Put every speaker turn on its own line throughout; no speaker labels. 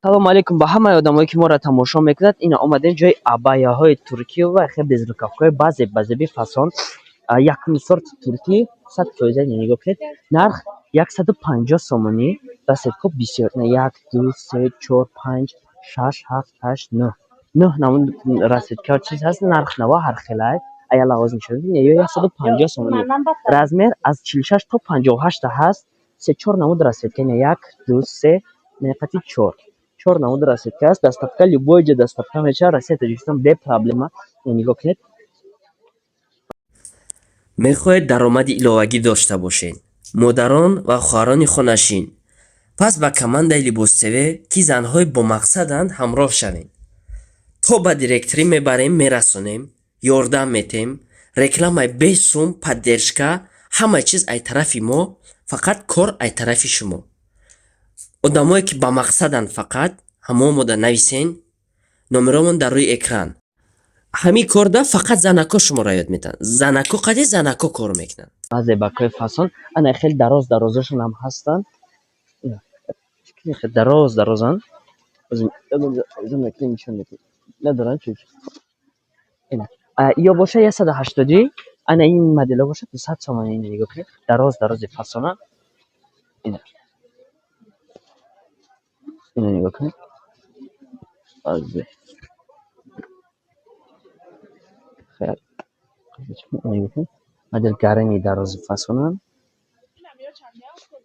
Салому алейкум ба ҳамаи одамое, ки моро тамошо мекунад. Ина омадем ҷои абаяҳои туркӣ ва хел безрукавкаҳои баъзе базеби фасон. Якум сорти туркӣ, 100%. Нигоҳ кунед, нарх 150 сомонӣ. Расцветка бисёр: як, ду, се, чор, панҷ, шаш, ҳафт, ҳашт, нӯҳ, нӯҳ намуд расцветка чиз ҳаст. Нарх нава ҳархелай, ая лавоз нишон ё 150 сомонӣ. Размер аз 46 то 58 ҳаст. Се, чор намуд расцветка: як, ду, се, қати чор, чор намуд расцветка аст. Доставка любой ҷо доставка мешавад, Россия, Тоҷикистон, бе проблема. Нигоҳ кунед.
Мехоҳед даромади иловагӣ дошта бошед, модарон ва хоҳарони хонашин? Пас ба командаи Либос ТВ, ки занҳои бомақсаданд, ҳамроҳ шавед. То ба директорӣ мебарем, мерасонем, ёрдам метем, рекламаи бесум, поддержка, ҳама чиз ай тарафи мо, фақат кор ай тарафи шумо. Одамое, ки ба мақсаданд, фақат ҳамо мода нависен. Номеромон дар рӯи экран. Ҳамин корда фақат занако шуморо ёд метаҳанд, занако қади занако кор мекунанд.
Баъзе бакҳои фасон ана хеле дароз дарозашон ҳам ҳастанд, дароз дарозанд. Надоранд, ё боша 180. Ана ин моделҳо бошад 200 сомонӣ. Ина нигоҳ кунед, дароз дарози фасона. Ина, ина нигоҳ кунед. Нигоҳ кунед, модел гарами дарози фасонанд,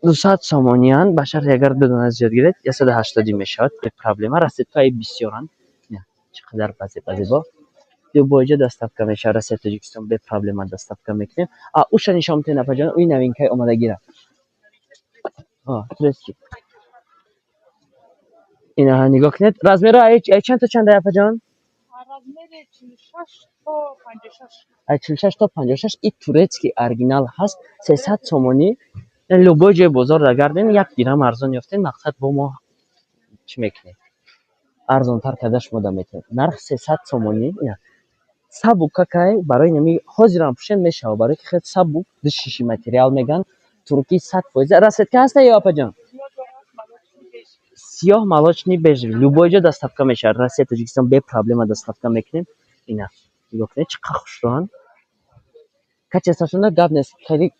200 сомониянд. Ба шарте агар ду дона зиёд гиред, 180 мешавад, бе проблема. Расцветкаи бисёранд, чӣ қадар базебо. Любой ҷо доставка мешавад, Россия, Тоҷикистон, бе проблема доставка мекунем. А уша нишон метавонед, апаҷон, уи новинкаи омадагира турецкий. Ина нигоҳ кунед, размерро ай чанд то чанд, апаҷон?
Размери 46 то 56.
Ай 46 то 56. И турецкий оригинал ҳаст, 300 сомонӣ. Любой ҷои бозор гардем, як дирам арзон ёфтем. Мақсад, бо мо чӣ мекунем? Арзонтар карда шумо да метавонед. Нарх 300 сомонӣ. Сабукакай, барои нами ҳозирам пӯшем мешавад, барои ки хеле сабук, дышащий материал мегӯянд, туркӣ, 100%. Расцветка ҳаста ё, апаҷон? Сиёҳ, молочный, бежевый. Любой ҷо доставка мешавад, Россия, Тоҷикистон, бе проблема доставка мекунем. Ина нигоҳ кунед, чӣ қадр хушрӯанд. Качествошонда гап нест, хеле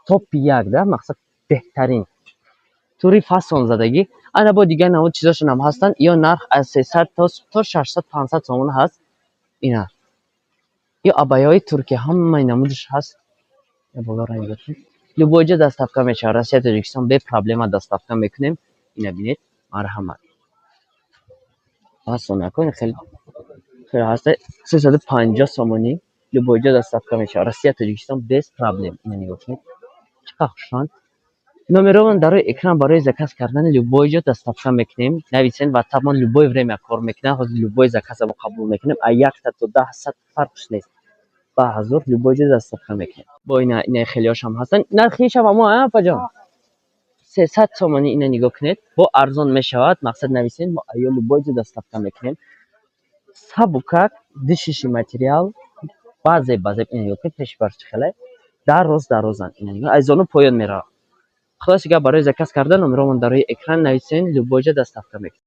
топи як да, мақсад, беҳтарин тури фасон задагӣ. Ана бо дигар намуд чизошон ҳам ҳастанд. Ё нарх аз 300 то 600, 500 сомон ҳаст. Ина ё абаяҳои туркия, ҳамаи намудаш ҳаст. Болоро нигоҳ кунед. Любой ҷо доставка мешавад, Россия, Тоҷикистон, бе проблема доставка мекунем. Ина бинед, марҳамат. Фасонако хеле хеле ҳаста, 350 сомонӣ. Любой ҷо доставка мешавад, Россия, Тоҷикистон, без проблем. Ина нигоҳ кунед, чӣ қадр хушрӯанд. Номеромон дар рӯи экран. Барои заказ кардани любой ҷо доставка мекунем, нависен. Ватсапмон любое время кор мекунад. Ҳозир любой заказа мо қабул мекунем, аз якта то 10, 100 фарқш нест, ба ҳазор любой ҷо доставка мекунем. Бо ина, ина хелиҳошам ҳастанд. Нархишам ҳамо, апаҷон, 300 сомонӣ. Ина нигоҳ кунед, бо арзон мешавад. Мақсад, нависен, мо ё любой ҷо доставка мекунем. Сабукак, дышащий материал, баъзе баъзе. Ина нигоҳ кунед, пеши барш чӣ хеле дароз дарозанд. Ина нигоҳ, аз зону поён меравад. Хулоси гап, барои заказ кардан номеромон дар рӯи экран, нависен, любой ҷо доставка мекунем.